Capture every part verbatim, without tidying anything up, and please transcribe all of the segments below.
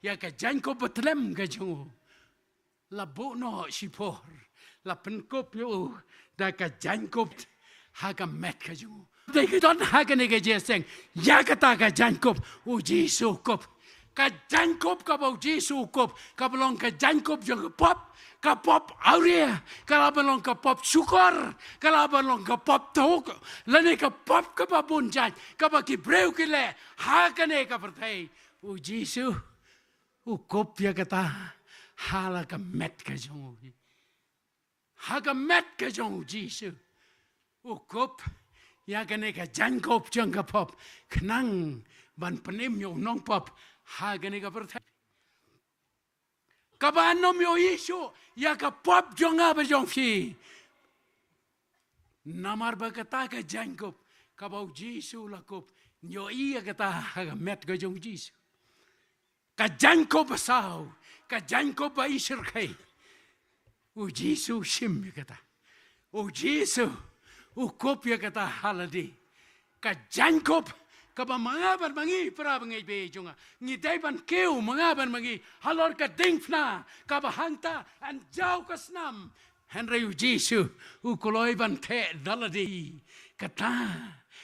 ïa ka jaiñkup bathlem ka jong u. La buh noh shipor, la pynkup ïa u da ka jaiñkup ha ka met ka jong u. Te ki don ha kane ka jingïaseng ïa kata ka jaiñkup u Jisu u kup. Ka jaiñkup kaba u Jisu u kup kaba long ka jaiñkup jong ka pop, ka pop awria, ka la ban long ka pop shukor, ka la ban long ka pop thuk, lane ka pop kaba bun jait kaba ki briew ki leh ha kane ka pyrthei. U Jisu u kup ïa kata ha la ka met ka jong u. Ha ka met ka jong u Jisu u kup ïa kane ka jaiñkup jong ka pop, khnang ban pynim ïa u nongpop ha kane ka pyrthei. Kaba un ym ïohi shuh ïa ka pop jong nga bad jong phi. Namar ba kata ka jaiñkup kaba u Jisu u la kup, ïohi ïa kata ha ka met ka jong u Jisu. Ka jaiñkup basaw, ka jaiñkup ba ishyrkhei. U Jisu u shim ïa kata. U Jisu u kup ïa kata ha lade. Ka jaiñkup kaba ma nga bad ma ngi, para bangeit baieit jong nga, ngi dei ban kiew ma nga bad ma ngi halor ka diengphna kaba hangta, un jaw ka snam. Hynrei u Jisu u kloi ban theh da lade. Kata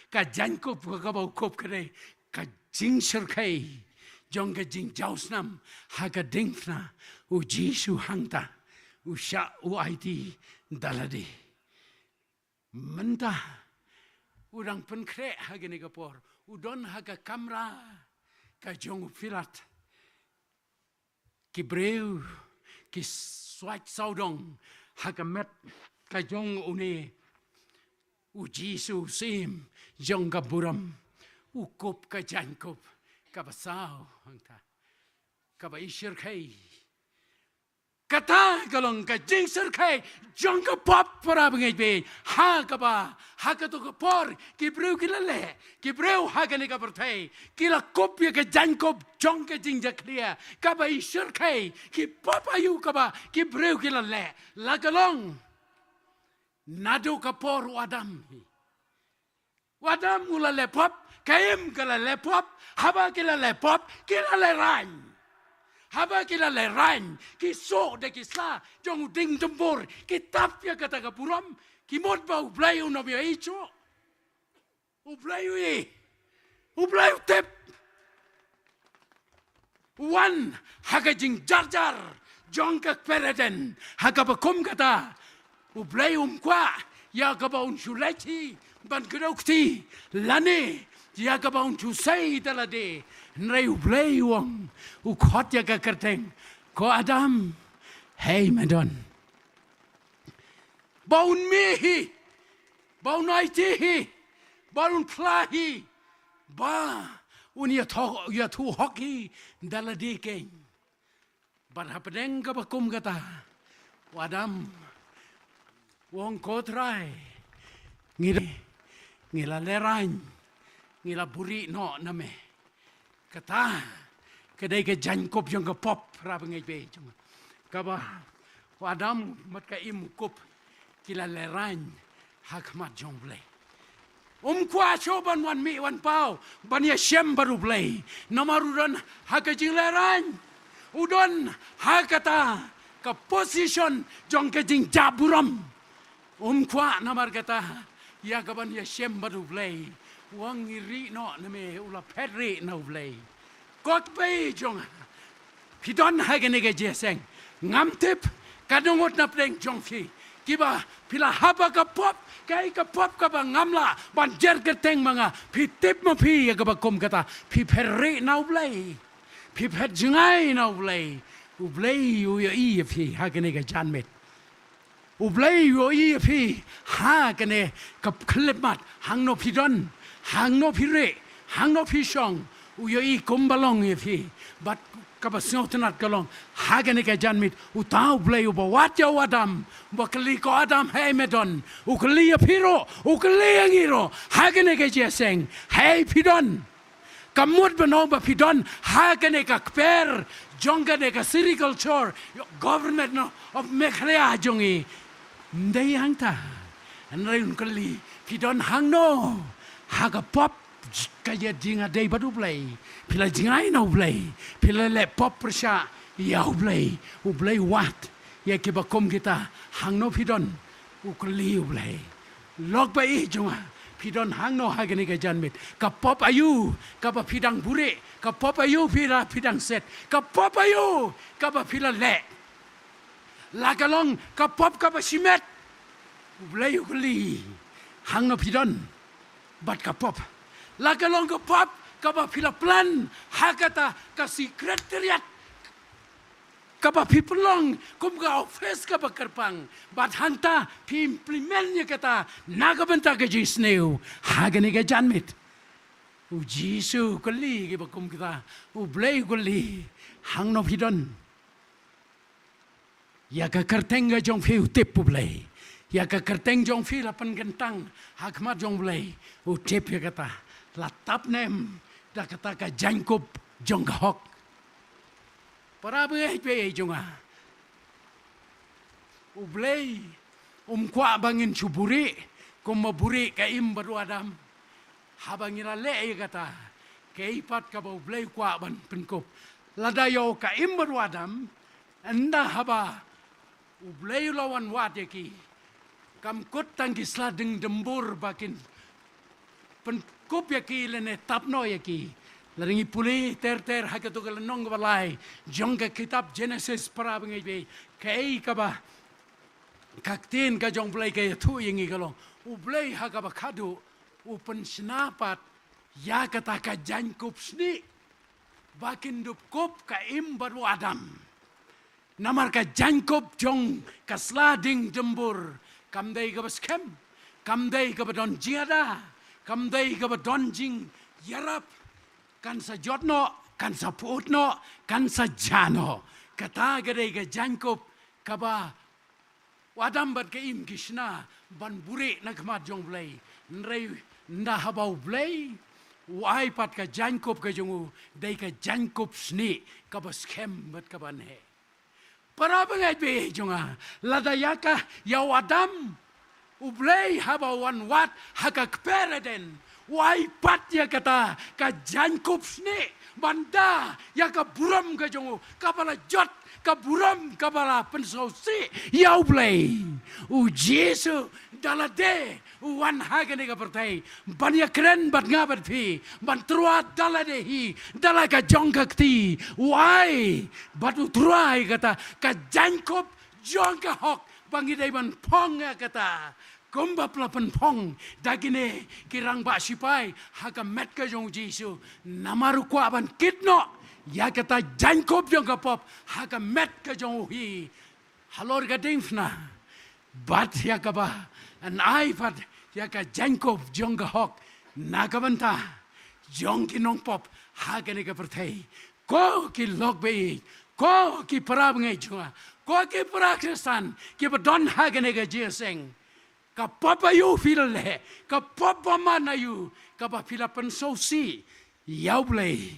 ka jaiñkup kaba u kup ka dei ka jingshyrkhei jong ka jingjaw snam ha ka diengphna. U Jisu hangta u shah u aiti da lade. Mynta u dang pynkhreh ha kane ka por, u don ha ka kamra ka jong u Pilat. Ki briew ki swait sawdong ha ka met ka jong une u Jisu, u syiem jong ka burom. U kup ka jaiñkup kaba saw hangta, kaba ishyrkhei. Kata ka long ka jingshyrkhei jong ka pop, para bangeit baieit. Ha kaba ha kato ka por ki briew ki la leh, ki briew ha kane ka pyrthei ki la kup ïa ka jaiñkup jong ka jingjakhlia kaba ishyrkhei. Ki pop aïu kaba ki briew ki la leh? La ka long naduh ka por u Adam hi. U Adam u la leh pop, ka Im ka la leh pop. Haba ki la leh pop ki la lehraiñ. Haba ki la lehraiñ ki suk da ki sla jong u dieng dumbur, ki tap ïa kata ka burom. Ki mut ba U Blei un ym ïohi shuh. U Blei u ïohi, U Blei u tip. U wan ha ka jingjarjar jong ka kper Eden ha kaba kum kata. U Blei um kwah ïa kaba un shu leit hi ban kdew kti lane ïa kaba un shu sei da lade. Hynrei U Blei u ong, u khot ïa ka kyrteng, ko Adam, hei me don. Ba un mih hi, ba un aiti hi, ba un phla hi, ba un ïathuh, ïathuh hok hi da lade keiñ. Bad hapdeng kaba kum kata, u Adam u ong, ko Trai, ngi, ngi la lehraiñ, ngi la buhrieh noh na me. Kata ka dei ka jaiñkup jong ka pop, para bangeit baieit jong nga, kaba u Adam bad ka Im u kup. Ki la lehraiñ ha khmat jong U Blei. Um kwah shuh ban wan mih wan paw ban ïashem bad U Blei, namar u don ha ka jinglehraiñ. U don ha kata ka position jong ka jingjah burom. Um kwah namar kata ïa ka ban ïashem bad U Blei. U ong, ngi rieh noh na me, u la phet rieh na U Blei. Ko kpa jong nga, phi don ha kane ka jingïaseng, ngam tip ka dohnud napdeng jong phi, kiba phi la hap ha ka pop, kaei ka pop kaba ngam lah ban jer kyrteng ma nga. Phi tip ma phi ïa kaba kum kata, phi phet rieh na U Blei. Phi phet jngai na U Blei. U Blei u ïohi ïa phi ha kane ka janmiet. U Blei u ïohi ïa phi ha kane ka khyllipmat, hangno phi don, hangno phi rieh, hangno phi shong. U ïohi kumba long ïa phi. Bad kaba sngewtynnat ka long, ha kane ka janmiet, uta U Blei uba wad ïa u Adam, uba kylli, ko Adam, hei me don, u kylli ïa phi ruh, u kylli ïa ngi ruh ha kane ka jingïaseng, hei phi don? Ka mut ban ong ba phi don ha kane ka kper jong kane ka sericulture government, no, of Meghalaya jong ngi? Ym dei hangta. Hynrei un kylli, phi don hangno? Ha ka pop ka ïa jingïadei bad U Blei, phi la jngai na U Blei, phi la leh pop pyrshah ïa U Blei, U Blei wad ïa kiba kum kita. Hangno phi don? U kylli U Blei. Lok ba-ïeit jong nga, phi don hangno ha kane ka janmiet? Ka pop aïu kaba phi dang buhrieh? Ka pop aïu phi la phi dang set? Ka pop aïu kaba phi la leh? La ka long ka pop kaba shimet? U Blei u kylli. Hangno phi don bad ka pop? La ka long ka pop kaba phi la plan ha kata ka secretariat kaba phi pynlong kum ka office kaba kyrpang, bad hangta phi implement ïa kata na ka bynta ka jingsniew ha kane ka janmiet. U Jisu u kylli kiba kum kita, U Blei u kylli, hangno phi don? Ïa ka kyrteng ka jong phi u tip U Blei. Ïa ka kyrteng jong phi la pynkyntang ha khmat jong U Blei, u tip ïa kata. La tap ne em da kata ka jaiñkup jong ka hok? Para bangeit ba-ïeit jong nga, U Blei um kwah ba ngin shu buhrieh kumba buhrieh Kain bad u Adam. Haba ngi la leh ïa kata, kaei pat kaba U Blei u kwah ban pynkup? Lada ïa u Kain bad u Adam, ynda haba U Blei u la wan wad ïa ki, kam kut tang ki sla dieng dymbur ba kin pynkup ïa ki lane tap noh ïa ki. Lada ngi pule ter ter ha kato ka lynnong kaba lai jong ka kitab Jenesis, para bangeit ba-ïeit, kaei kaba ka ktien ka jong U Blei ka ïathuh ïa ngi ka long, U Blei ha kaba khadduh u pynshna pat ïa kata ka jaiñkup snieh ba kin dup kup Kain bad u Adam. Namar ka jaiñkup jong ka sla dieng dymbur kam dei kaba skhem, kam dei kaba don jingada, kam dei kaba don jingïarap. Kan sa jot noh, kan sa pyut noh, kan sa jah noh. Kata ka dei ka jaiñkup kaba u Adam bad Kain ki shna ban buhrieh na khmat jong U Blei. Hynrei ynda haba U Blei u ai pat ka jaiñkup ka jong u, dei ka jaiñkup snieh kaba skhem bad kaba neh. Para bangeit ba-ïeit jong nga, lada ïa ka, ïa u Adam U Blei haba u wan wad ha ka kper Eden, u ai pat ïa kata ka jaiñkup snieh ban da ïa ka burom ka jong u kaba la jot, ka burom kaba la pynsngewsih ïa U Blei. U Jisu da lade u wan ha kane ka pyrthei ban ïakren bad nga bad phi, ban tyrwa da lade hi, da la ka jong ka kti, u ai bad u tyrwa ïa kata ka jaiñkup jong ka hok ba ngi dei ban phong ïa kata. Kumba la pynphong da kine ki rangbah sipai ha ka met ka jong u Jisu, namar u kwah ban kit noh ïa kata jaiñkup jong ka pop ha ka met ka jong u hi halor ka diengphna, bad ïa kaba yn ai pat ïa ka jaiñkup jong ka hok na ka bynta jong ki nongpop ha kane ka pyrthei. Ko ki lok ba-ïeit, ko ki para bangeit jong nga, ko ki para Khristan kiba don ha kane ka jingïaseng, ka pop aïu phi la leh, ka pop bymman aïu kaba phi la pynsngewsih ïa U Blei?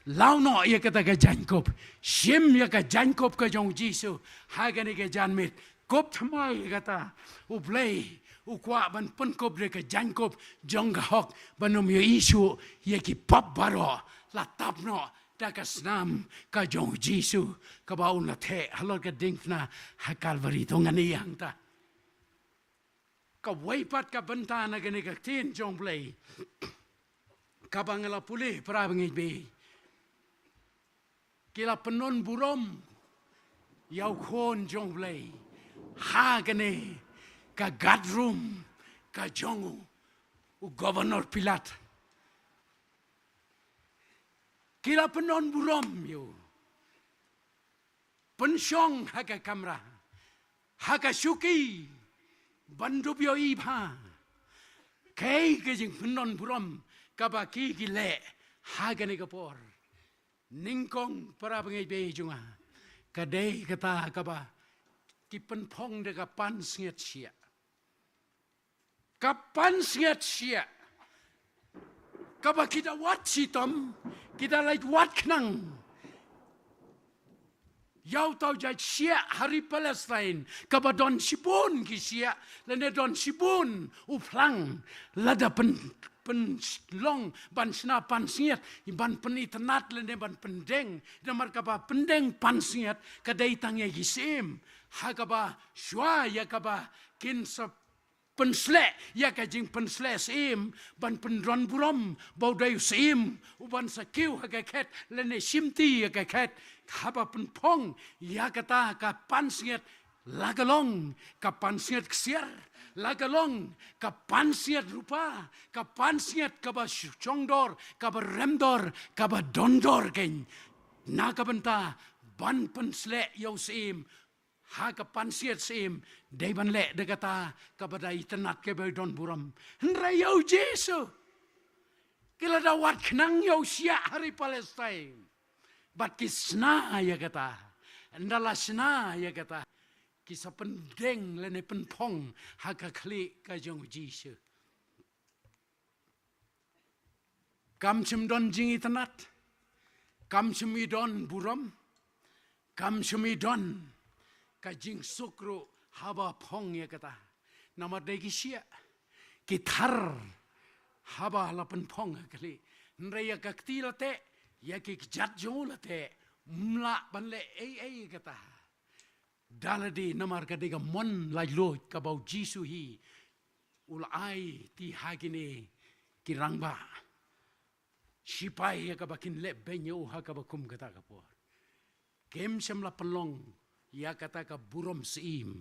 Law noh ïa kata ka jaiñkup, shim ïa ka jaiñkup ka jong u Jisu ha kane ka janmiet. Kup thymmai ïa kata. U Blei u kwah ban pynkup da ka jaiñkup jong ka hok ban ym ïohi shuh ïa ki pop baroh. La tap noh da ka snam ka jong u Jisu kaba un la theh halor ka diengphna ha Kalbari. To ngan ïa hangta. Kawei pat ka bynta na kane ka ktien jong U Blei kaba nga la pule, para bangeit ba-ïeit, ki la pynbun burom ïa u Khun jong U Blei ha kane ka guard room ka jong u, u Governor Pilat. Ki la pynbun burom ïa u. Pynshong ha ka kamra, ha ka shuki, ban dup ïohi bha. Kaei ka jingpynbun burom kaba ki ki leh ha kane ka por? Nyngkong, para bangeit ba-ïeit jong nga, ka dei kata kaba ki pynphong da ka pansngiat shiah. Ka pansngiat shiah kaba ki da wad shitom, ki da leit wad khnang ïa uta u jait shiah ha ri Palestine kaba don shibun ki shiah lane don shibun u phlang. Lada pyn, pynlong ban shna pansngiat, ban pynitynnad lane ban pyndeng. Namar kaba pyndeng pansngiat ka dei tang ïa ki syiem, ha kaba shuwa ïa kaba kin sa pynsleh ïa ka jingpynsleh syiem, ban pyndon burom ba u dei u syiem uban sa kiew ha ka khet lane shimti ïa ka khet. Haba pynphong ïa kata ka pansngiat, la ka long ka pansngiat ksiar, la ka long ka pansngiat rupa, ka pansngiat kaba shongdor, kaba remdor, kaba dondor kein, na ka bynta ban pynsleh ïa u syiem ha ka pansngiat syiem. Dei ban leh da kata kaba da itynnad, kaba don burom. Hynrei ïa u Jisu, ki la da wad khnang ïa u shiah ha ri Palestine, bad ki shna ïa kata. Ynda la shna ïa kata, ki sa pyndeng lane pynphong ha ka khlieh ka jong u Jisu. Kam shym don jingitynnad, kam shym i don burom, kam shym i don ka jingsuk ruh haba phong ïa kata. Namar dei ki shiah, ki thar haba la pynphong ha ka khlieh. Hynrei ïa ka kti la teh, ïa ki kjat jong u la teh, ym lah ban leh ei ei ïa kata. Da lade namar ka dei ka mon laitluid kaba u Jisu hi u la ai ti ha kine ki rangbah shipai ïa kaba kin leh beiñ ïa u ha kaba kum kata ka por. Kim shym la pynlong ïa kata ka burom syiem.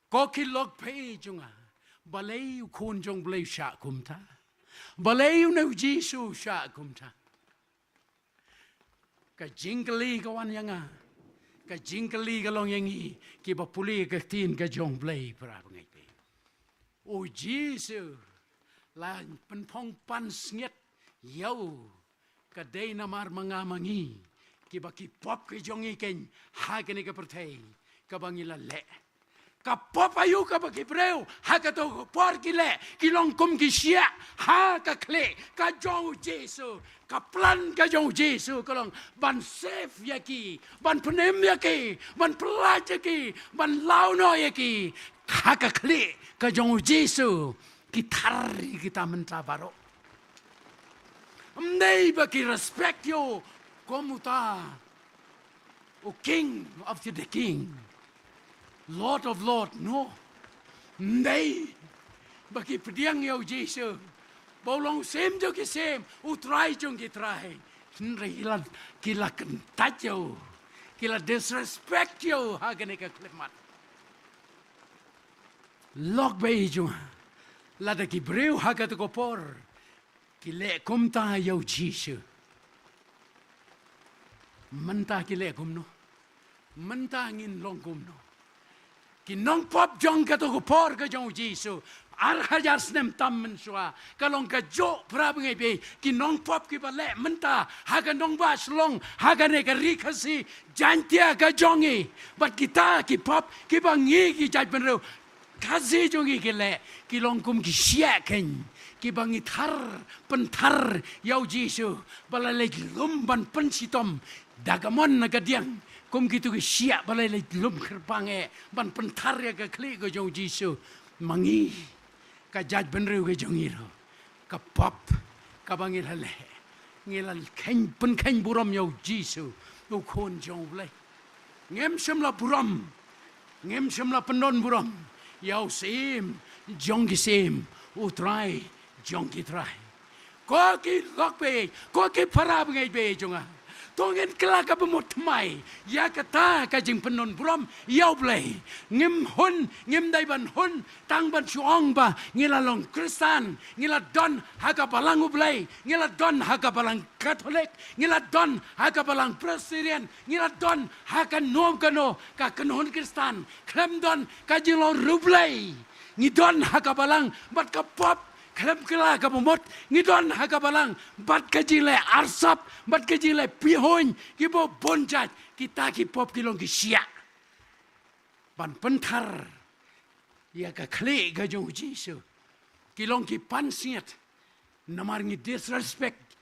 Ko ki lok phi jong nga, balei u Khun jong u Blei u shah kumta? Balei une u Jisu u shah kumta? Ka jingkylli ka wan ïa nga, ka jingkylli ka long ïa ngi kiba pule ka ktien ka jong u Blei, para bangeit. U Jisu la pynphong pansngiat ïa u, ka dei namar ma nga ma ngi, kiba ki pop ki jong ngi kein ha kane ka pyrthei kaba ngi la leh. Ka pop aïu kaba ki briew ha kato ka por ki leh, ki long kum ki shiah ha ka khlieh ka jong u Jisu. Ka plan ka jong u Jisu ka long ban save ïa ki, ban pynim ïa ki, ban pyllait ïa ki, ban lawno ïa ki. Ha ka khlieh ka jong u Jisu ki thar ïa kita mynta baroh. Ym dei ba ki respect ïa u kum uta u King of the King, Lord of Lord, no. Ym dei ba ki pdiang ïa u Jisu ba u long u Syiem jong ki syiem, u Trai jong ki trai. Hynrei ki la, ki la kyntait ïa u, ki la disrespect ïa u ha kane ka khyllipmat. Lok baieit jong nga, lada ki briew ha kato ka por ki leh kumta ïa u Jisu, mynta ki leh kumno? Mynta ngin long kumno? Ki nongpop jong kato ka por ka jong u Jisu, ar hajar snem tam mynshuwa, ka long kajuh, para bangeit, ki nongpop kiba leh mynta ha ka nongbah Shillong, ha kane ka ri Khasi Jaiñtia ka jong ngi, bad kita ki pop kiba ngi ki jaitbynriew Khasi jong ngi ki leh, ki long kum ki shiah kein, kiba ngi thar, pynthar ïa u Jisu ba la leit lum ban pynshitom da ka mon na ka diang, kum kito ki shiah ba la leit lum kyrpang eh ban pynthar ïa ka khlieh ka jong u Jisu. Ma ngi, ka jaitbynriew ka jong ngi ruh, ka pop kaba ngi la leh, ngi la kheiñ, pynkheiñ burom ïa u Jisu, u Khun jong u Blei. Ngim shym la burom, ngim shym la pyndon burom ïa u Syiem jong ki syiem, u Trai jong ki trai. Ko ki lok baieit, ko ki para bangeit baieit jong nga, to ngin kylla kaba mut thymmai ïa kata ka jingpyndon burom ïa u Blei. Ngim hun, ngim dei ban hun tang ban shu ong ba ngi la long Khristan, ngi la don ha ka balang u Blei, ngi la don ha ka balang Katholik, ngi la don ha ka balang Presbyterian, ngi la don ha kano kano ka kynhun Khristan. Khlem don ka jinglong riewblei, ngi don ha ka balang bad ka pop. Khlem kylla kaba mut, ngi don ha ka balang bad ka jingleh arsap bad ka jingleh pihuiñ kiba bun jait. Kita ki pop ki long ki shiah ban pynthar ïa ka khlieh ka jong u Jisu. Ki long ki pansngiat namar ngi disrespect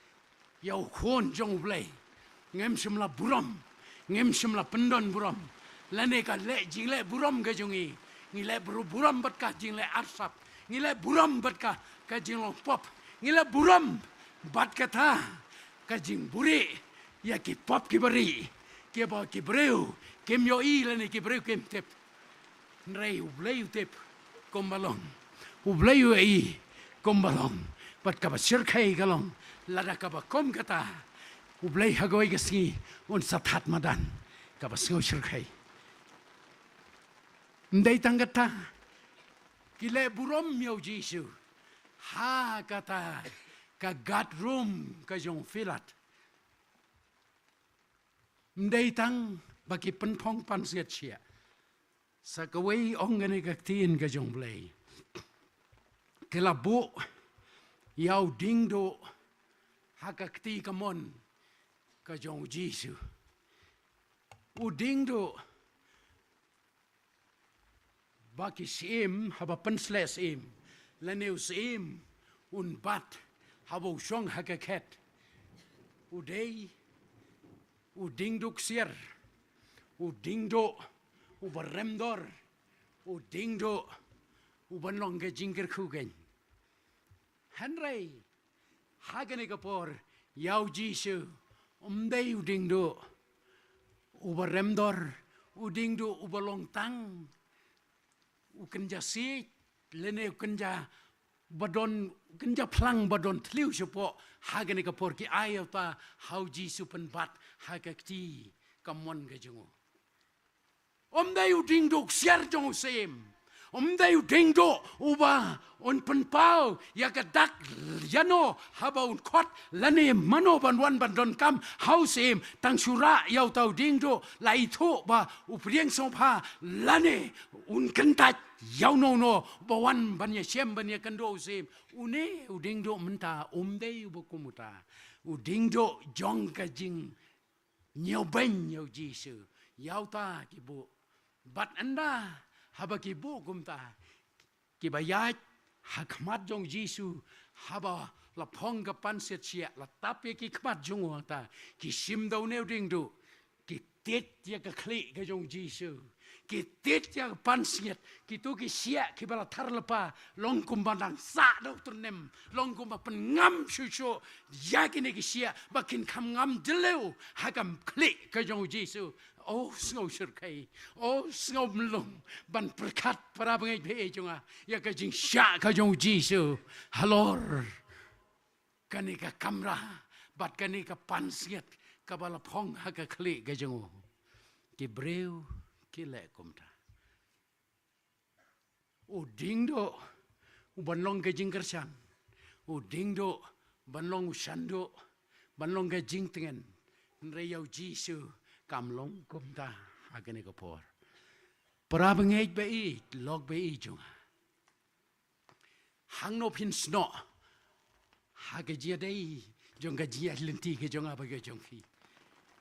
ïa u Khun jong u Blei. Ngim shym la burom, ngim shym la pyndon burom. Lane ka leh, jingleh burom ka jong ngi, ngi leh bur-, burom bad ka jingleh arsap, ngi leh burom bad ka ka jinglong pop. Ngi la burom bad kata ka jingbuhrieh ïa ki pop ki bari, kiba ki briew kim ïohi lane ki briew kim tip. Hynrei U Blei u tip kumba long, U Blei u ïohi kumba long. Bad kaba shyrkhei ka long, lada kaba kum kata, U Blei ha kawei ka sngi un sa thad madan. Kaba sngew shyrkhei. Ym dei tang kata, ki leh burom ïa U Jisu ha kata ka guard room ka jong Pilat. Ym dei tang ba ki pynphong pansngiat sha, sa kawei ong kane ka ktien ka jong U Blei, ki la buh ïa u diengduh ha ka kti kamon ka jong U Jisu. U diengduh ba ki syiem haba pynsleh syiem, lane u syiem un bat haba u shong ha ka khet, u dei u diengduh ksiar, u diengduh uba rem dor, u diengduh uban long ka jingkyrkhu kein. Hynrei ha kane ka por, ïa U Jisu, ym dei u diengduh uba rem dor, u diengduh uba long tang u kynja siej, lane u kynja ba don, u kynja phlang ba don thliew shapoh. Ha kane ka por ki ai ïa uta ha U Jisu, pynbat ha ka kti kamon ka jong u. Ym dei u diengduh ksiar jong u syiem. Ym dei u diengduh uba un pynpaw ïa ka dak ïano haba un khot, lane mano ban wan ban donkam ha u syiem. Tang shu rah ïa uta u diengduh, la ithuh ba u pdiang sngewbha, lane un kyntait ïa uno uno ba wan ban ïashem ban ïakynduh u syiem. Une u diengduh mynta ym dei uba kum uta. U diengduh jong ka jing ñiewbeiñ ïa U Jisu, ïa uta ki buh. Bad ynda haba ki buh kumta, kiba ïaid ha khmat jong U Jisu, haba la phong ka pansngiat sha, la tap ïa ki khmat jong uta, ki shim da une u diengduh, ki tied ïa ka khlieh ka jong U Jisu, ki tied ïa ka pansngiat, kito ki shiah kiba la thar lypa, long kumba dang sah da u tyrnem, long kumba pynngam shuh shuh ïa kine ki shiah ba kin kham ngam jylliew ha ka khlieh ka jong U Jisu. O sngew shyrkhei, o sngew mlung ban pyrkhat, para bangeit ba ïeit jong nga, ïa ka jingshah ka jong U Jisu halor kane ka kamra bad kane ka pansngiat kaba la phong ha ka khlieh ka jong u. Ki briew ki leh kumta. U diengduh uban long ka jingkyrshan, u diengduh ban long u shanduh, ban long ka jingtngen. Hynrei ïa U Jisu kam long kumta ha kane ka por. Para bangeit ba ïeit, lok ba ïeit jong nga, hangno phin snoh ha ka jingïadei jong ka jingïaid lynti ka jong nga bad ka jong phi?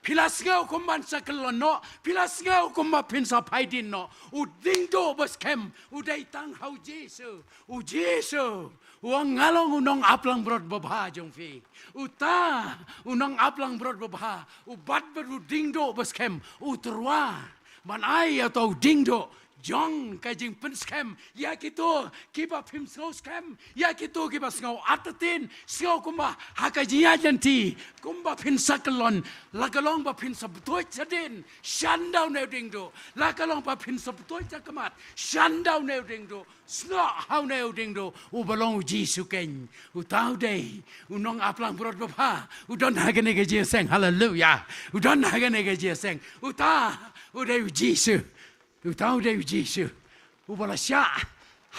Phi la sngew kumban sa kyllon noh, phi la sngew kumba phin sa phai dien noh. U diengduh ba skhem u dei tang ha U Jisu. U Jisu u ong, nga long u nongap langbrot babha jong phi. Uta u nongap langbrot babha u bat bad u diengduh ba skhem, u tyrwa ban ai ïa uta u diengduh jong ka jingpynskhem ïa kito kiba phim sngew skhem, ïa kito kiba sngew artatien, sngew kumba ha ka jingïaid lynti kumba phin sa kyllon. La ka long ba phin sa btuid shadien, shan da une u diengduh. La ka long ba phin sa btuid shakhmat, shan da une u diengduh. Snoh ha une u diengduh uba long U Jisu keiñ. Uta u dei u nongap langbrot babha u don ha kane ka jingïaseng. Haleluya. U don ha kane ka jingïaseng. Uta u dei U Jisu. Uta u dei U Jisu uba la shah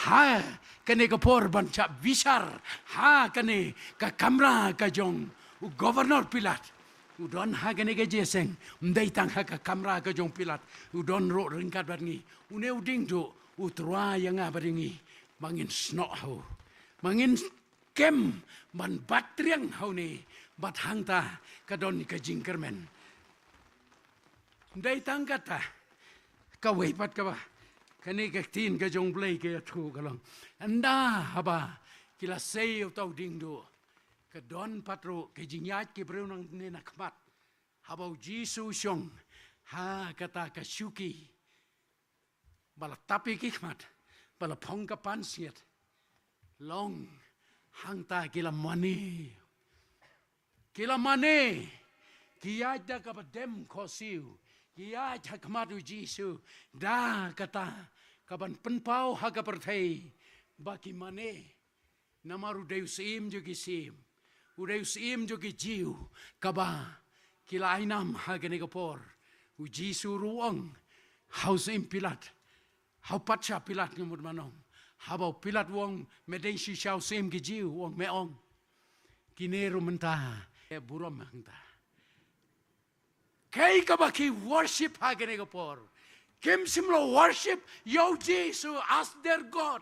ha kane ka por ban shah bishar ha kane ka kamra ka jong u Governor Pilat. U don ha kane ka jingïaseng, ym dei tang ha ka kamra ka jong Pilat, u don ruh ryngkat bad ngi. Une u diengduh u tyrwa ïa nga bad ïa ngi ba ngin snoh ha u, ba ngin kem ban bat triang ha une. Bad hangta ka don ka jingkyrmen. Ym dei tang kata, kawei pat kaba kane ka ktien ka jong U Blei ka ïathuh ka long, ynda haba ki la sei ïa uta u diengduh, ka don pat ruh ka jingïaid ki briew nangne na khmat. Haba U Jisu u shong ha kata ka shuki ba la tap ïa ki khmat, ba la phong ka pansngiat, long Hangta ki la mane. Ki la mane. Ki ïaid da kaba dem khohsiew. Ki ïaid ha khmat u Jisu. Da kata kaban pynpaw ha ka pyrthei ba ki mane. Namar u dei u Syiem jong ki syiem. U dei u Syiem jong ki Jiw. Kaba ki la ai nam ha kane ka por. U Jisu ruh u ong ha u Syiem Pilat. Ha u patsha Pilat, nga mut ban ong. Haba u Pilat u ong, me dei shisha u Syiem ki Jiw, u ong, me ong. Kine ruh mynta, e burom hangta. Kaei kaba ki worship ha kane ka por. Kim shym la worship ïa u Jisu as their God.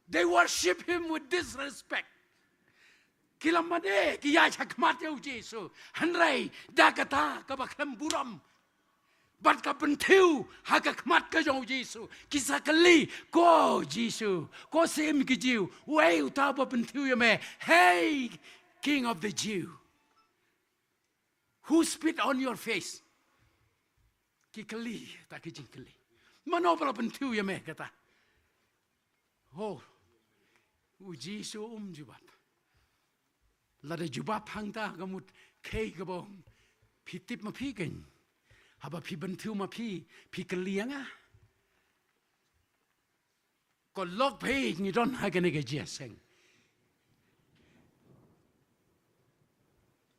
They worship him with disrespect. Ki la mane, ki ïaid ha khmat ïa u Jisu. Hynrei, da kata kaba khlem burom. Bad ka pynthiew ha ka khmat ka jong u Jisu. Ki sa kylli, ko Jisu, ko Syiem ki Jiw. Uei uta uba pynthiew ïa me. Hey, King of the Jew. Who spit on your face? Ki kylli, ta ki jingkylli. Mano ba la pynthiew ïa me kata. Ho. U Jisu um jubab. Lada jubab hangta ka mut kaei kaba ong. Phi tip ma phi kein. Haba phi pynthiew ma phi, phi kylli ïa nga. Ko lok phi ngi don ha kane ka jingïaseng.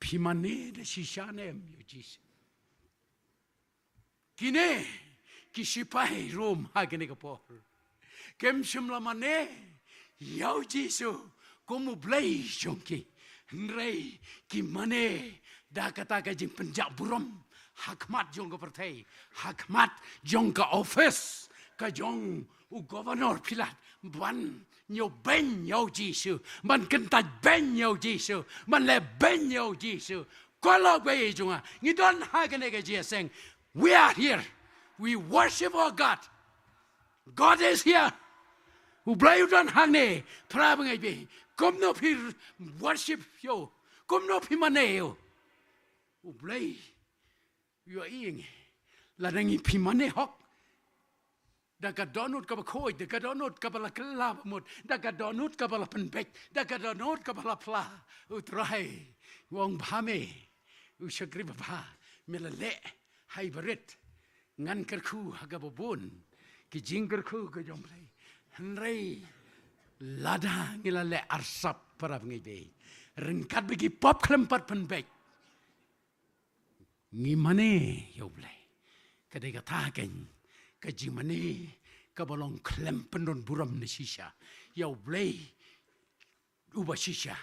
Phi mane da shisha ne em ïa u Jisu. Kine ki sipai Rom ha kane ka por. Kim shym la mane ïa u Jisu kum u Blei jong ki. Hynrei ki mane da kata ka jingpynjah burom ha khmat jong ka pyrthei, ha khmat jong ka office ka jong u Governor Pilat, ban ñiew beiñ ïa u Jisu, ban kyntait beiñ ïa u Jisu, ban leh beiñ ïa u Jisu. Ko lok baieit jong nga, ngi don ha kane ka jingïaseng. We are here. We worship our God. God is here. U Blei u don hangne, para bangeit baieit. Kumno phi worship ïa u. Kumno phi mane ïa u. U Blei u ïohi ïa ngi. Lada ngi phi mane hok. Da ka dohnud kaba khuid, da ka dohnud kaba la kylla bamut, da ka dohnud kaba la pynbeit, da ka dohnud kaba la phla. U Trai u ong, bha me, u shakri babha, me la leh ha i barit. Ngan kyrkhu ha kaba bun ki jingkyrkhu ka jong U Blei. Hynrei lada ngi la leh arsap, para bangeit baieit, ryngkat bad ki pop khlem pat pynbeit, ngi mane ïa U Blei. Ka dei kata kein ka jingmane kaba long khlem pyndon burom na shisha ïa U Blei uba shisha,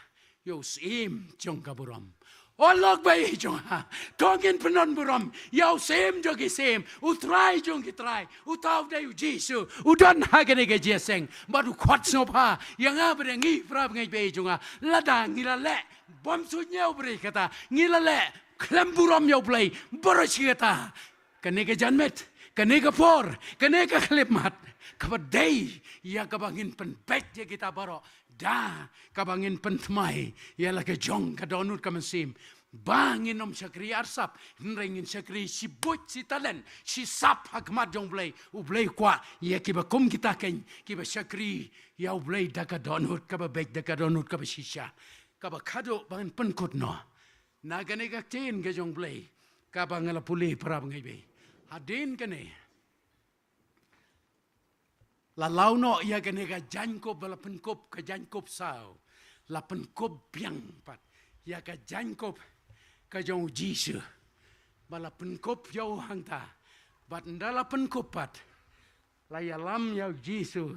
ïa u Syiem jong ka burom. O lok baieit jong nga, to ngin pyndon burom ïa u Syiem jong ki syiem, u Trai jong ki trai, uta u dei u Jisu, u don ha kane ka jingïaseng bad u khot sngewbha ïa nga bad ïa ngi, para bangeit baieit jong nga. Lada ngi la leh bymsuidñiew bri kata, ngi la leh khlem burom ïa U Blei baroh shi katta. Kane ka janmiet, kane ka por, kane ka khyllipmat, kaba dei ïa kaba ngin pynbeit ïa kita baroh, da kaba ngin pynthymmai ïa la ka jong ka dohnud ka mynsiem. Ba ngin ym shakri arsap, hynrei ngin shakri shi buit, shi talent, shi sap ha khmat jong U Blei. U Blei u kwah ïa kiba kum kita kein, kiba shakri ïa U Blei da ka dohnud kaba beit, da ka dohnud kaba shisha. Kaba khadduh ba ngin pynkut noh na kane ka ktien ka jong U Blei kaba nga la pule, para bangeit baieit. Hadien kane la law noh ïa kane ka jaiñkup ba la pynkup, ka jaiñkup saw. La pynkup biang pat ïa ka jaiñkup ka jong U Jisu, ba la pynkup ïa u hangta. Bad ynda la pynkup pat, la ïalam ïa U Jisu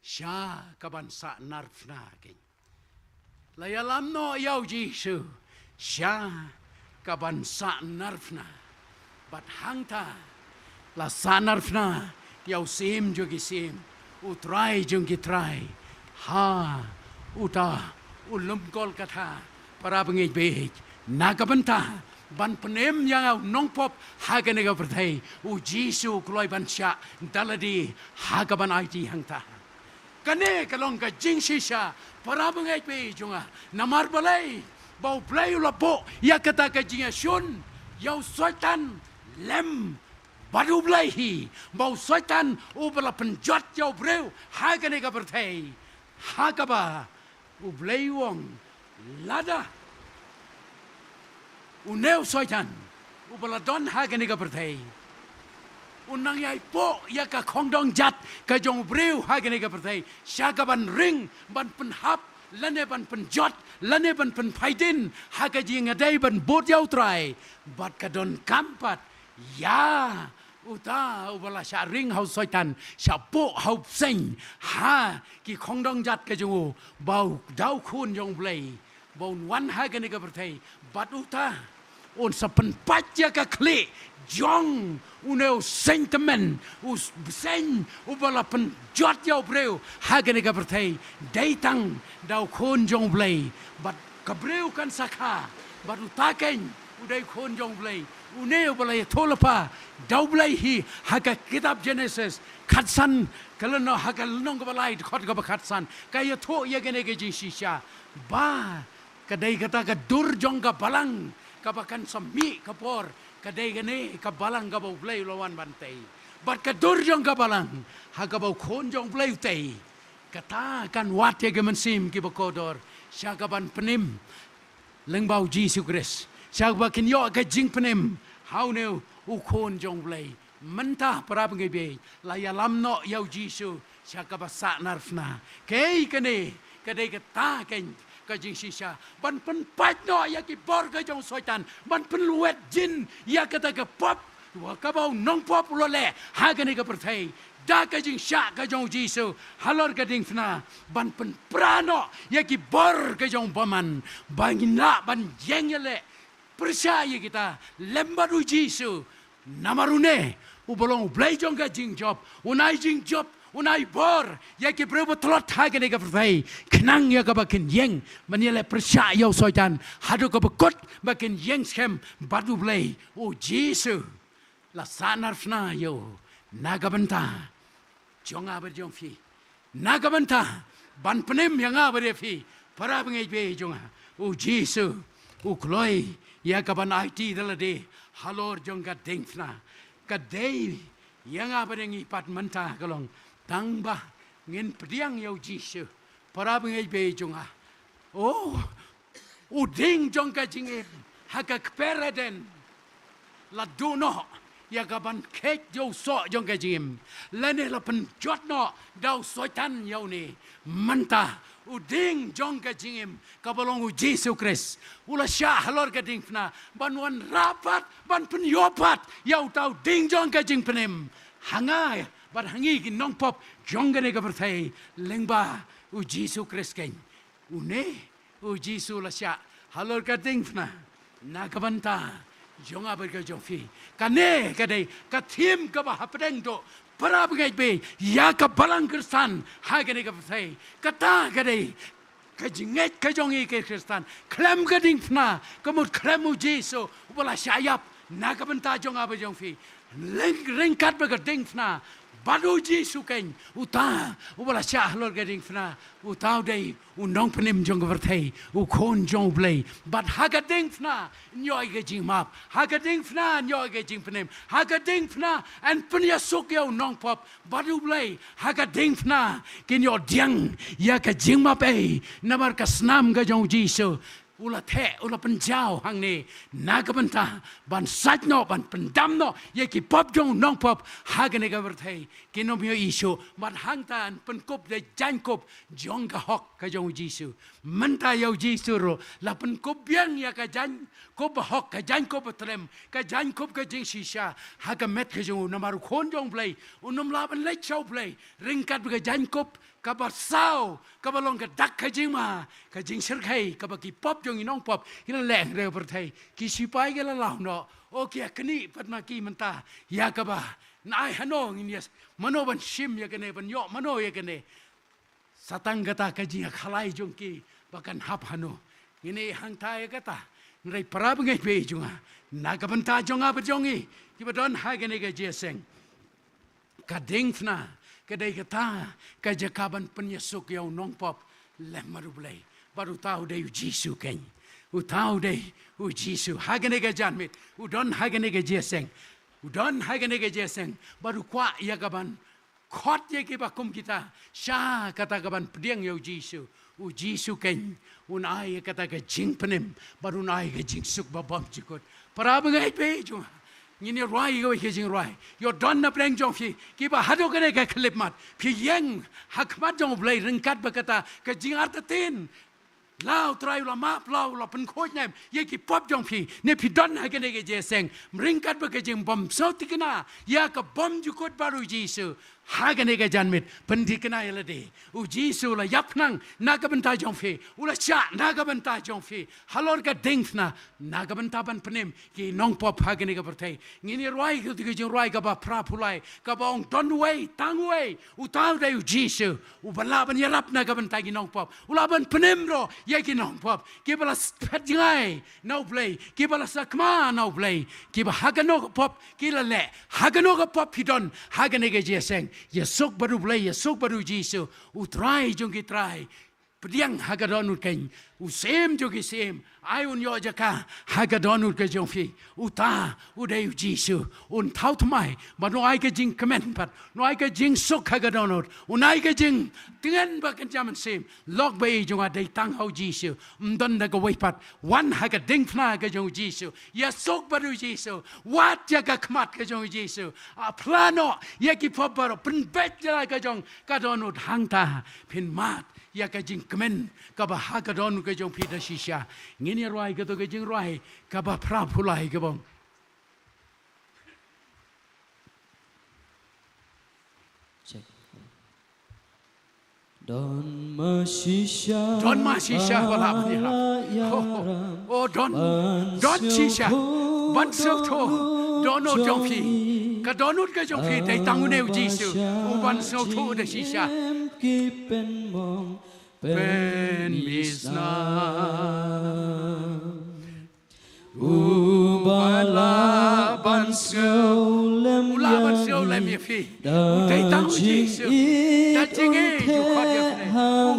sha kaban sahnarphna kein. La ïalam noh ïa U Jisu sha kaban sahnarphna. Bad hangta la sahnarphna ïa u Syiem jong ki syiem, u Trai jong ki trai, ha uta u lum Golgotha, para bangeit baieit, na ka bynta ban pynim ïa nga u nongpop ha kane ka pyrthei. U Jisu u kloi ban shah da lade ha kaban aiti hangta. Kane ka long ka jingshisha, para bangeit baieit jong nga. Namar balei? Ba U Blei u la buh ïa kata ka jingïashun ïa u Soitan lem bad U Blei hi. Ba u Soitan uba la pynjot ïa u briew ha kane ka pyrthei, Ha kaba U Blei u ong, lada une u Soitan uba la don ha kane ka pyrthei un nang ïai poh ïa ka khongdong jat ka jong u briew ha kane ka pyrthei, sha kaban ring ban pynhap lane ban pynjot lane ban pynphaidin ha ka jingïadei ban bud ïa U Trai, bad ka donkam pat ïa uta uba la shah ring ha u Soitan, shah poh ha u bseiñ, ha ki khongdong jat ka jong u, ba u da u Khun jong U Blei ba un wan ha kane ka pyrthei, bad uta un sa pynpait ïa ka khlieh jong une u seiñ tymmen, u bseiñ uba la pynjot ïa u briew ha kane ka pyrthei, dei tang da u Khun jong U Blei. Bad ka briew kan sa kha, bad uta keiñ u dei u Khun jong U Blei, une uba la ïathuhlypa da U Blei hi ha ka kitab Jenesis khatsan, ka lynnong, ha ka lynnong kaba lai, dkhot kaba khatsan, ka ïathuh ïa kane ka jingshisha, ba ka dei kata ka dur jong ka balang kaba kan sa mih ka por, ka dei kane ka balang kaba U Blei u la wan ban tei. Bad ka dur jong ka balang ha kaba u Khun jong U Blei u tei, kata kan wad ïa ki mynsiem kiba kordor sha kaban pynim lyngba U Jisu Khrist, sha kaba kin ïoh ka jingpynim ha une u Khun jong U Blei. Mynta para bangeit baieit, la ïalam noh ïa U Jisu sha kaba sahnarphna. Kaei kane? Ka dei kata keiñ ka jingshisha, ban pynpait noh ïa ki bor ka jong u Soitan, ban pynlwet jin ïa kata ka pop wa kaba u nongpop u la leh ha kane ka pyrthei da ka jingshah ka jong U Jisu halor ka diengphna, ban pynpra noh ïa ki bor ka jong u bymman, ba ngin lah ban ïeng ïaleh pyrshah ïa kita lem bad U Jisu. Namar une uba long U Blei jong ka jingjop, un ai jingjop, un ai bor ïa ki briew ba tlot ha kane ka pyrthei, khnang ïa kaba kin ïeng ban ïaleh pyrshah ïa u Soitan haduh kaba kut ba kin ïeng skhem bad U Blei. U Jisu la sahnarphna ïa u na ka bynta jong nga bad jong phi, na ka bynta ban pynim ïa nga bad ïa phi, para bangeit baieit jong nga. U Jisu u kloi ïa kaban aiti da lade halor jong ka diengphna. Ka dei ïa nga bad ïa ngi pat mynta ka long tang ba ngin pdiang ïa U Jisu, para bangeit baieit jong nga. Oh, u dieng jong ka jingim ha ka kper Eden la duh noh ïa kaban kheit ïa u soh jong ka jingim, lane la pynjot noh da u Soitan ïa une. Mynta u dieng jong ka jingim kaba long U Jisu Khrist u la shah halor ka diengphna ban wanrah pat, ban pynïoh pat ïa uta u dieng jong ka jingpynim ha nga bad ha ngi ki nongpop jong kane ka pyrthei lyngba U Jisu Khrist keiñ. Une U Jisu la shah halor ka diengphna na ka bynta jong nga bad ka jong phi. Kane ka dei ka thim kaba hapdeng duh, para bangeit baieit, ïa ka balang Khristan ha kane ka pyrthei. Kata ka dei ka jingngeit ka jong ngi ki Khristan khlem ka diengphna, ka mut khlem U Jisu uba la shah ïap na ka bynta jong nga bad jong phi. Leng ryngkat bad ka diengphna bad U Jisu keiñ, uta uba la shah halor ka diengphna, uta u dei u nongpynim jong ka pyrthei, u Khun jong U Blei. Bad ha ka diengphna yn ïoh ïa ka jingmap, ha ka diengphna yn ïoh ïa ka jingpynim, ha ka diengphna yn pynïasuk ïa u nongpop bad U Blei. Ha ka diengphna kin ïoh pdiang ïa ka jingmap ei, namar ka snam ka jong U Jisu u la theh, u la pynjaw hangne na ka bynta ban sait noh, ban pyndam noh ïa ki pop jong u nongpop ha kane ka pyrthei. Kin ym ïoh ïa u shuh, bad hangta yn pynkup da jaiñkup jong ka hok ka jong U Jisu. Mynta ïa U Jisu ruh la pynkup biang ïa ka jaiñkup bahok, ka jaiñkup bathlem, ka jaiñkup ka jingshisha ha ka met ka jong u, namar u Khun jong U Blei un ym lah ban leit sha U Blei ryngkat bad ka jaiñkup kaba saw, kaba long ka dak ka jingma, ka jingshyrkhei kaba ki pop jong ki nongpop ki la leh ha ka pyrthei. Ki sipai ki la law noh, o ki ïa knieh pat ma ki mynta ïa kaba nang ai hano ngin ïa, mano ban shim ïa kane, ban ïoh mano ïa kane. Sa tang kata ka jingïakhalai jong ki ba kan hap hano. Ngin ïa hangta ïa kata, hynrei para bangeit baieit jong nga, na ka bynta jong nga bad jong ngi kiba don ha kane ka jingïaseng, ka diengphna ka dei kata ka jaka ban pynïasuk ïa u nongpop lem bad U Blei. Bad uta u dei U Jisu keiñ. Uta u dei U Jisu. Ha kane ka janmiet u don ha kane ka jingïaseng, u don ha kane ka jingïaseng bad u kwah ïa kaban khot ïa kiba kum kita sha kata ka ban pdiang ïa u Jisu. U Jisu keiñ un ai ïa kata ka jingpynim bad un ai ka jingsuk ba bymjukut. Para bangeit ba ïeit jong nga, ngin ïa rwai ïa kawei ka jingrwai. Ïoh don na pdeng jong phi kiba haduh kane ka khyllipmat phi ïeng ha khmat jong U Blei ryngkat bad kata ka jingartatien. La U Trai u la map, la u la pynkhuid ne em ïa ki pop jong phi, ne phi don ha kane ka jingïaseng ryngkat bad ka jingbym sngewthikna ïa ka bymjukut bad u Jisu. Ha kane ka janmiet pynthikna ïa lade. U Jisu u la ïap khnang na ka bynta jong phi, u la shah na ka bynta jong phi halor ka diengphna na ka bynta ban pynim ki nongpop ha kane ka pyrthei. Ngin ïa rwai kata ka jingrwai kaba phra phew lai kaba ong, don uwei, tang uwei, uta u dei u Jisu uba lah ban ïarap na ka bynta ki nongpop. U lah ban pynim ruh ïa ki nongpop kiba la phet jngai na U Blei, kiba la sakma na U Blei, kiba ha kano ka pop ki la leh, ha kano ka pop phi don ha kane ka jingïaseng. Ïasuk bad U Blei, ïasuk bad u Jisu, U Trai jong ki trai. Pdiang ha ka dohnud keiñ, u Syiem jong ki syiem. Ai un ïoh jaka ha ka dohnud ka jong phi. Uta u dei u Jisu. Un thaw thymmai bad un ai ka jingkmen pat, un ai ka jingsuk ha ka dohnud, un ai ka jingtngen ba kan jam mynsiem. Lok ba ïeit jong nga, dei tang ha u Jisu, ym don da kawei pat. Wan ha ka diengphna ka jong u Jisu, ïasuk bad u Jisu, wad ïa ka khmat ka jong u Jisu. Phla noh ïa ki pop baroh, pynbeit ïa la ka jong ka dohnud, hangta phin mad ïa ka jingkmen kaba ha ka dohnud ka jong phi da shisha. Ngin ïa rwai kato ka jingrwai kaba phra phew lai kaba ong. Check. Don ma shisha. Don ma shisha ba la ban ïarap. Oh, oh, don, don shisha ban sngewthuh dohnud jong phi. Ka dohnud ka jong phi, dei tang une u Jisu u ban sngewthuh da shisha. Pynmih sna. Uba lah ban sngewlem, u lah ban sngewlem ïa phi. U dei tang u Jisu. Da jingim u khot ïa phi.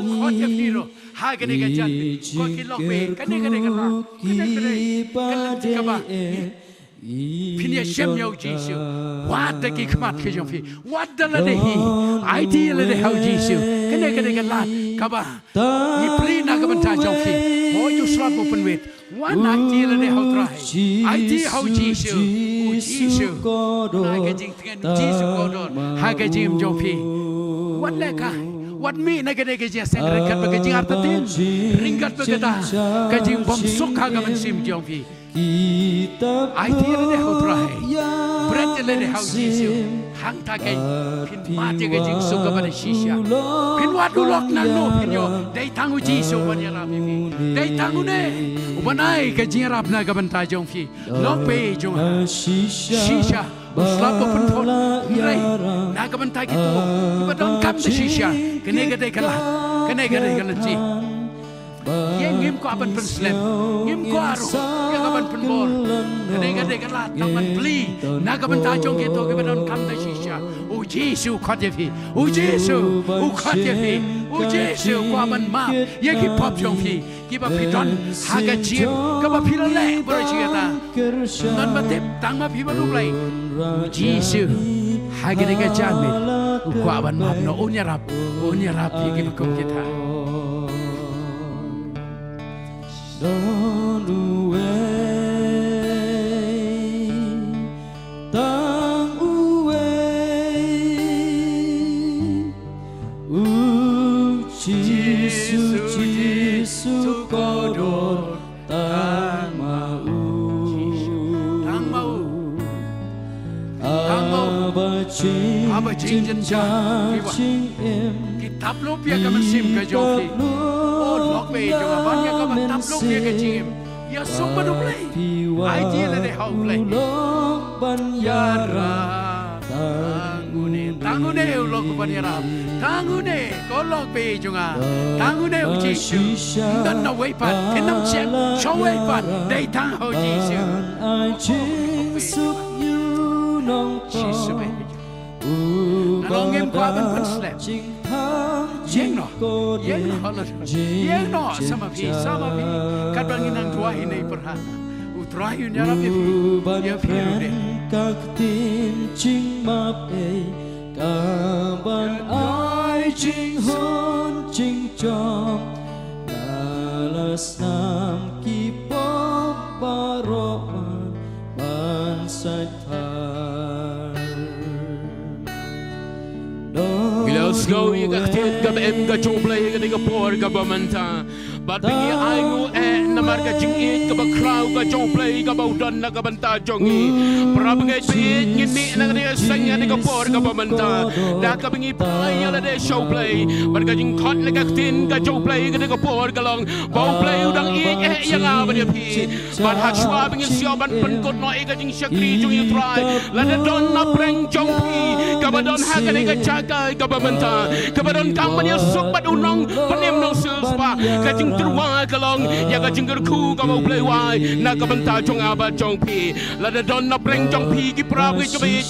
U khot ïa phi ruh ha kane ka janmiet. Ko ki lok phi, kane, kane ka lad, kane, kane ka lynti kaba phin ïashem ïa u Jisu. Wad da ki khmat ki jong phi, wad da lade hi. Aiti lade ha u Jisu. Kane, kane ka lad kaba ngi plie na ka bynta jong phi. Hooid, u slap u pynwit. Wan aiti lade ha u Trai. Aiti ha u Jisu. U Jisu. Na ka jingtngen u Jisu kordor ha ka jingim jong phi. Wat leh kai, wat mih na kane ka jingïaseng ryngkat bad ka jingartatien, ryngkat bad kata ka jingbymsuk ha ka mynsiem jong phi. Aiti lade ha u Trai. Bret lade ha u Jisu. Hangta keiñ phin mad ïa ka jingsuk kaba da shisha. Phin wad u lok nangno phin ïoh. Dei tang u Jisu uban ïarap ïa phi. Dei tang une uban ai ka jingïarap na ka bynta jong phi. Lok phi jong nga. Shisha u slap u pynthut. Hynrei na ka bynta kito kiba donkam da shisha, kane ka dei ka lad, kane ka dei ka lynti. Ïa ngim kwah ban pynslem, ngim kwah ruh ïa ka ban pynbor. Kane ka dei ka lad ka ban plie na ka bynta jong kito kiba donkam da shisha. U Jisu u khot ïa phi. U Jisu u khot ïa phi. U Jisu u kwah ban map ïa ki pop jong phi kiba phi don ha ka jingim kaba phi la leh baroh shi katta. Ym don ba tip tang ma phi bad U Blei. U Jisu ha kane ka janmiet u kwah ban map noh, un ïarap, un ïarap ïa kiba kum kita. Don uwei, tang uwei, u Jisu, Jisu kordor, tang ma u. Tang ma u. Tang ma u. Haba jing, haba jingjynjar ki tap lup ïa ka mynsiem ka jong phi. O lok phi jong nga, ban ïa kaba tap lup ïa ka jingim. Ïasuk bad U Blei. Aiti lade ha U Blei. Ïarap tang une, tang une u lok uban ïarap. Tang une, ko lok phi jong nga. Tang une u Jisu. Ym don na wei pat, kin ym shem sha wei pat. Dei tang ha u Jisu. Jisu baby. Na long ngim kwah ban pynslem. Ïeng noh, ïeng noh, ïeng noh, sa ma phi, sa ma phi. Katba ngin nang duwai hi na i pyrhan. U Trai un ïarap ïa phi, ïa phi ruh de. Ka ktien jingmap ei ka jong na la snam ki pop baroh man ban sait thar. Ngi la sngew ïa ka ktien kaba im ka jong U Blei ha kane ka por kaba mynta. Bad ba ngi ai nguh eh namar ka jingïeit kaba khraw ka jong U Blei kaba u don na ka bynta jong ngi. Para bangeit ba ïeit, ngin mih na kane ka seng ha kane ka por kaba mynta da kaba ngi phai ïa lade sha U Blei. Bad ka jingkhot na ka ktien ka jong U Blei ha kane ka por ka long ba U Blei u dang ïeit eh ïa nga bad ïa phi. Bad ha shuwa ba ngin sngewbha ban pynkut noh ïa ka jingshakri jong ngi, U Trai, lada don na pdeng jong phi kaba don ha kane ka jaka kaba mynta, kaba donkam ban ïasuk bad u nongpynim nongsiewspah, ka jingtyrwa ka long ïa ka jingkyrkhu kaba U Blei u ai na ka bynta jong nga bad jong phi. Lada don na pdeng jong phi ki para bangeit kiba ïeit,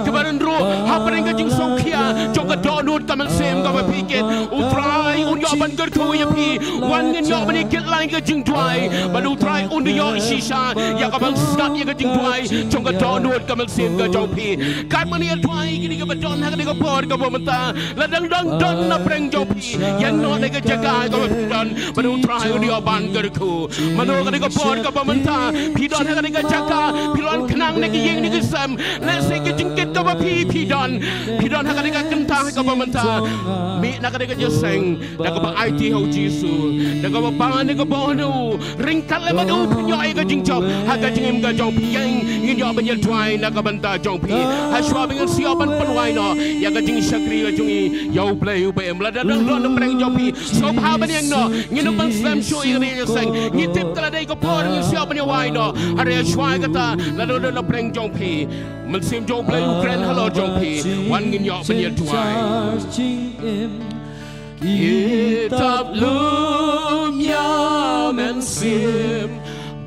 kiba don ruh ha pdeng ka jingsngewkhia jong ka dohnud ka mynsiem kaba phi kit, U Trai un ïoh ban kyrkhu ïa phi. Wan ngin ïoh ban ïakit lang ka jingduwai, bad U Trai un ïoh shisha ïa ka ban sngap ïa ka jingduwai jong ka dohnud ka mynsiem ka jong phi. Katba ngi ïa duwai kine kiba don ha kane ka por kaba mynta, lada dang don na pdeng jong phi, ïeng noh na ka jaka kaba phi don, bad U Trai un ïoh ban kyrkhu. Mano kane ka por kaba mynta phi don ha kane ka jaka, phi don khnang na ka ïing na ka sem, lehse ka jingkit kaba phi phi don, phi don ha kane ka kynta kaba mynta, mih na kane ka jingïaseng da kaba aiti ha U Jisu, da kaba pan da kaba ong, ryngkat lem bad u phin ïoh ïa ka jingjop ha ka jingim ka jong phi. Ïeng, ngin ïoh ban ïaduwai na ka bynta jong phi. Ha shuwa ba ngin sngewbha ban pynduwai noh ïa ka jingshakri ka jong ngi ïa U Blei uba im, lada dang don na pdeng jong phi, sngewbha ban ïeng noh. Ngin ym ban slem shuh ïa kane ka jingïaseng. Ngi tip ka la dei ka por ngin sngewbha ban ïaduwai noh. Hynrei ha shuwa kata, lada don na pdeng jong phi, Mynsiem jong U Blei u kren halor jong phi. Wan ngin ïoh ban ïaduwai. Kitab lum ïa mynsiem,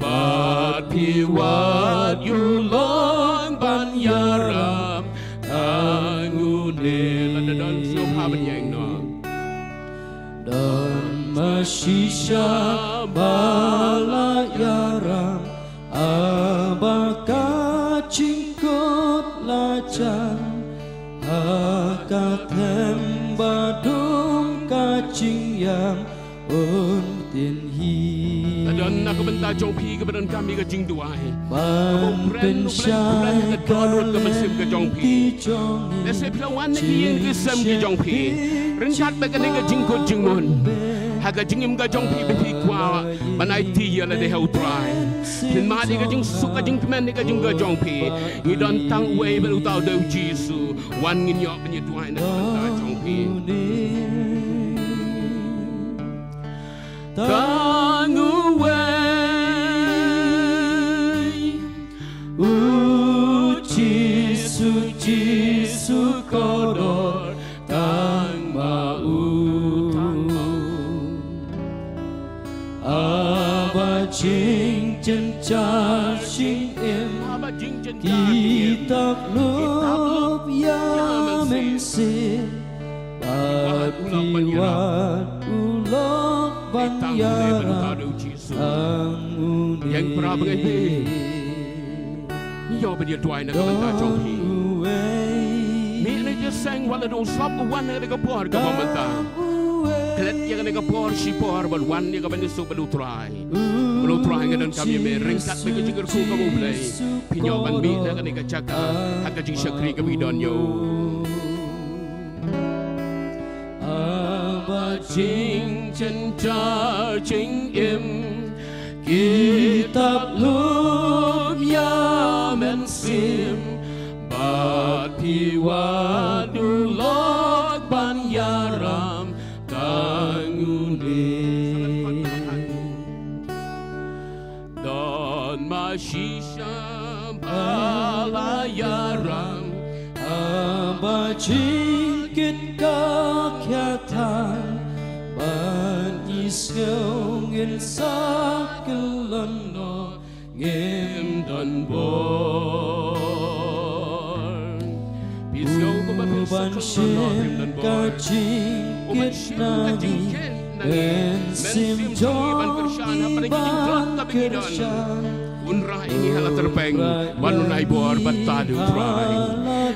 bad phi wad ïa u long ban ïaram tang une. Lada don sngewbha ban ïeng noh. Don ma shisha ba la ïaram, haba ka jingkut la jan, ha ka them ba dum ka jingïam un thin hi. Lada don na ka bynta jong phi kaba donkam ïa ka jingduwai, kaba u kren, u kren, u kren ha ka dohnud ka mynsiem ka jong phi. Lehse phi la wan na ki ïing ki sem ki jong phi, ryngkat bad kane ka jingkut jingmut ha ka jingim ka jong phi, ba phi kwah ban aiti ïa lade ha U Trai. Phin mad ïa ka jingsuk ka jingkmen ïa ka jong ka jong phi. Ngi don tang uwei bad uta u dei U Jisu. Wan ngin ïoh ban ïaduwai na ka bynta jong phi. Tang uwei, U Jisu, Jisu kordor, tang ma u. Haba jingjynjar jingim, haba jingjynjar jingim, ki tap lup ïa mynsiem, bad phi wad u long ban ïaram tang une. Ïeng, para bangeit, ngi ïoh ban ïaduwai na ka bynta jong phi. Mih na ka jingïaseng, wat la dang slap, wan ha kane ka por kaba mynta. Klet ïa kane ka por shipor bad wan ïa ka ban ïasuk bad U Trai. Bad U Trai un donkam ïa me, ryngkat bad ka jingkyrkhu kaba U Blei, phin ïoh ban mih na kane ka jaka ha ka jingshakri kaba ngi don ïa u. Haba jingjynjar jingim, ki tap lup ïa mynsiem, bad phi wad u long ban ïaram tang une. Don ma shisha ba la ïaram, haba jingkit ka khia than, ban ïasngew ngin sa kyllon noh, ngim don bor. Phi sngew kumba phin sa kyllon noh, ngim don bor. U ban shim ka jingkit na ngi, mynsiem jong ngi ban kyrshan hapdeng ka jingtlot kaba ngi don. Un rah ïa ngi ha la tyrpeng, bad un ai bor bad tad, U Trai.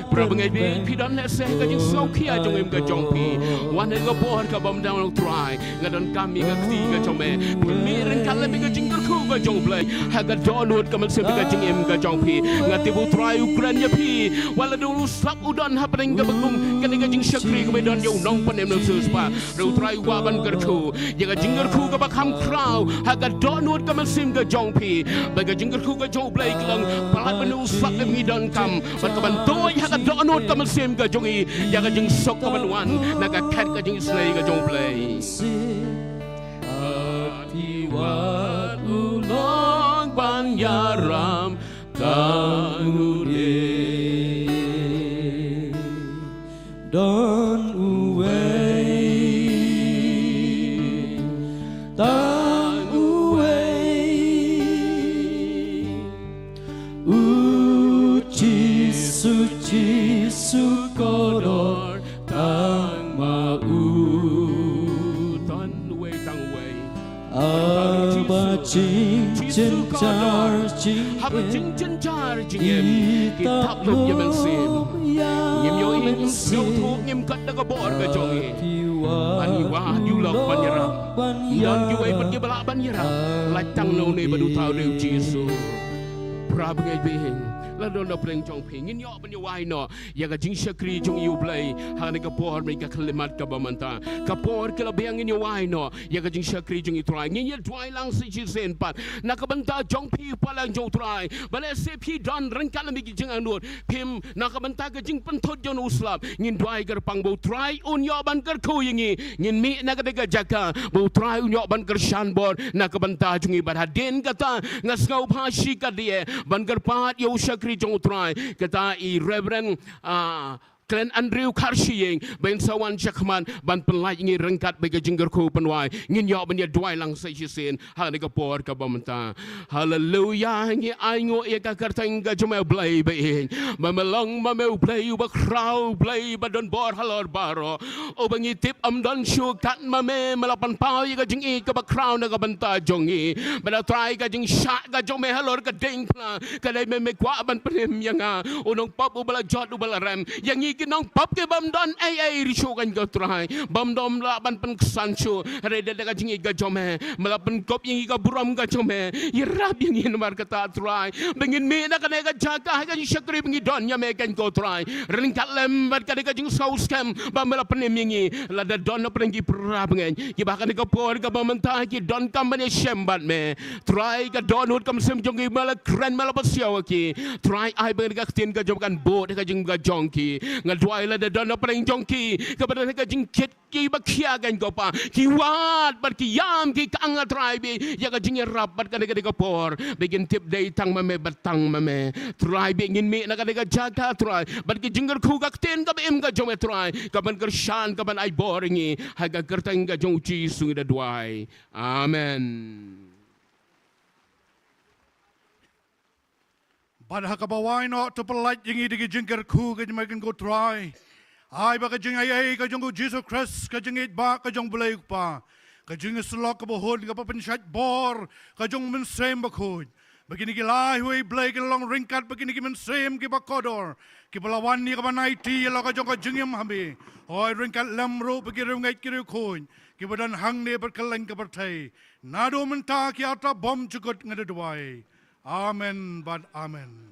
Para bangeit, phi don lehse ka jingsngewkhia jong im ka jong phi. Wan ha ka por kaba mynta, Trai, nga donkam ïa ka kti ka jong me. Pynmih ryngkat lem ïa ka jingkyrkhu ka jong U Blei ha ka dohnud ka mynsiem ka jingim ka jong phi. Nga tip, U Trai, u kren ïa phi wat la u slap u don hapdeng kaba kum kane ka jingshakri kaba don ïa u nongpynim nongsiewspah. Hynrei U Trai, u kwah ban kyrkhu ïa ka jingkyrkhu kaba kham khraw ha ka dohnud ka mynsiem ka jong phi. Ba ka jingkyrkhu ka jong U Blei ka long palat ban u slap, em, ngi donkam, bad ka ban tuid ha ka dohnud ka mynsiem ka jong i ïa ka jingsuk ka ban wan na ka khet ka jingisynei ka jong U Blei. Phi wat u long ban ïarap tang u dei. Don uwei, tang uwei, u Jisu, Jisu kordor, tang ma u. Don uwei, tang uwei. Haba jingjynjar jingim, haba jingjynjar jingim ki thap lum ïa mynsiem, ngim ïohi, ngim sngewthuh, ngim kat da ka bor ka jong i. Ani wad ïa u lok ban ïarap. Don kiwei pat kiba lah ban ïarap. Lait tang na une bad uta u dei U Jisu. Para bangeit, phi la don na pdeng jong phi, ngin ïoh ban ïawai noh ïa ka jingshakri jong i U Blei ha kane ka por, mynta ka khyllipmat kaba mynta. Ka por ka la biang, ngin ïawai noh ïa ka jingshakri jong i Trai. Ngin ïa duwai lang sa shisien pat na ka bynta jong phi, para jong U Trai. Ba lehse phi don ryngkat lem ïa ki jingangnud, phim na ka bynta ka jingpynthut jong u slap. Ngin duwai kyrpang ba U Trai un ïoh ban kyrkhu ïa ngi. Ngin mih na kata ka jaka ba U Trai un ïoh ban kyrshan bor na ka bynta jong ngi. Bad hadien kata nga sngewbha shi katdei ban kyrpad ïa u shakri jong U Trai, kata i Reverend, ah, Glenn Andrew Kharshiing, ba in sa wan shakhmat ban pynlait ngi ryngkat bad ka jingkyrkhu pynwai. Ngin ïoh ban ïa duwai lang sa shisien ha kane ka por kaba mynta. Haleluya, ngi ainguh ïa ka kyrteng ka jong me, Blei ba ïeit. Ba me long ma me U Blei uba khraw, U Blei ba don bor halor baroh. Uba ngi tip ym don shuh kat ma me, me la pynpaw ïa ka jingïeit kaba khraw na ka bynta jong ngi. Ba da Trai ka jingshah ka jong me halor ka diengphna, ka dei me, me kwah ban pynim ïa nga, u nongpop uba la jot, uba la rem. Ïa ngi ki nongpop ki bym don ei ei shuh, kan ko Trai, bym don lah ban pynksan shuh. Hynrei da ka jingïeit ka jong me, me la pynkup ïa ngi ka burom ka jong me. Ïarap ïa ngi namar kata Trai, ba ngin mih na kane ka jaka ha ka jingshakri ba ngi don ïa me, kan ko Trai, ryngkat lem bad kane ka jingsngewskhem ba me la pynim ïa ngi. Lada don na pdeng ki para bangeit kiba ha kane ka por kaba mynta ki donkam ban ïashem bad me, Trai, ka dohnud ka mynsiem jong ki, me la kren, me la pasiaw ïa ki. Trai, ai ba kane ka ktien ka jong me kan bud ha ka jingim ka jong ki. Nga duwai lada don na pdeng jong ki kaba don ha ka jingkit kiba khia, kan ko Pa, ki wad bad ki ïam, ki kang, Trai, bad ïa ka jingïarap bad kane, kane ka por ba kin tip dei tang ma me bad tang ma me. Trai, ba ngin mih na kane ka jaka Trai bad ka jingkyrkhu ka ktien kaba im ka jong me Trai, ka ban kyrshan, ka ban ai bor ïa ngi, ha ka kyrteng ka jong U Jisu ngi da duwai. Amen. Bad ha kaba wai noh, to pynlait ïa ngi da ka jingkyrkhu ka jong me, kan ko Trai. Ai ba ka jingaiei ka jong U Jisu Khrist, ka jingïeit ba ka jong U Blei U Kpa, ka jingïasyllok kaba hun, kaba pynshait bor ka jong U Mynsiem Bakhuid, ba kine ki lai, hooid Blei, kin long ryngkat bad kine ki mynsiem kiba kordor, kiba la wan ïa ka ban aiti ïa la ka jong ka jingim ha me. Hooid, ryngkat lem ruh bad ki riewngeit ki riewkhuid kiba don hangne bad kylleng ka pyrthei. Naduh mynta ki arta bymjukut, nga da duwai. Amen bad amen.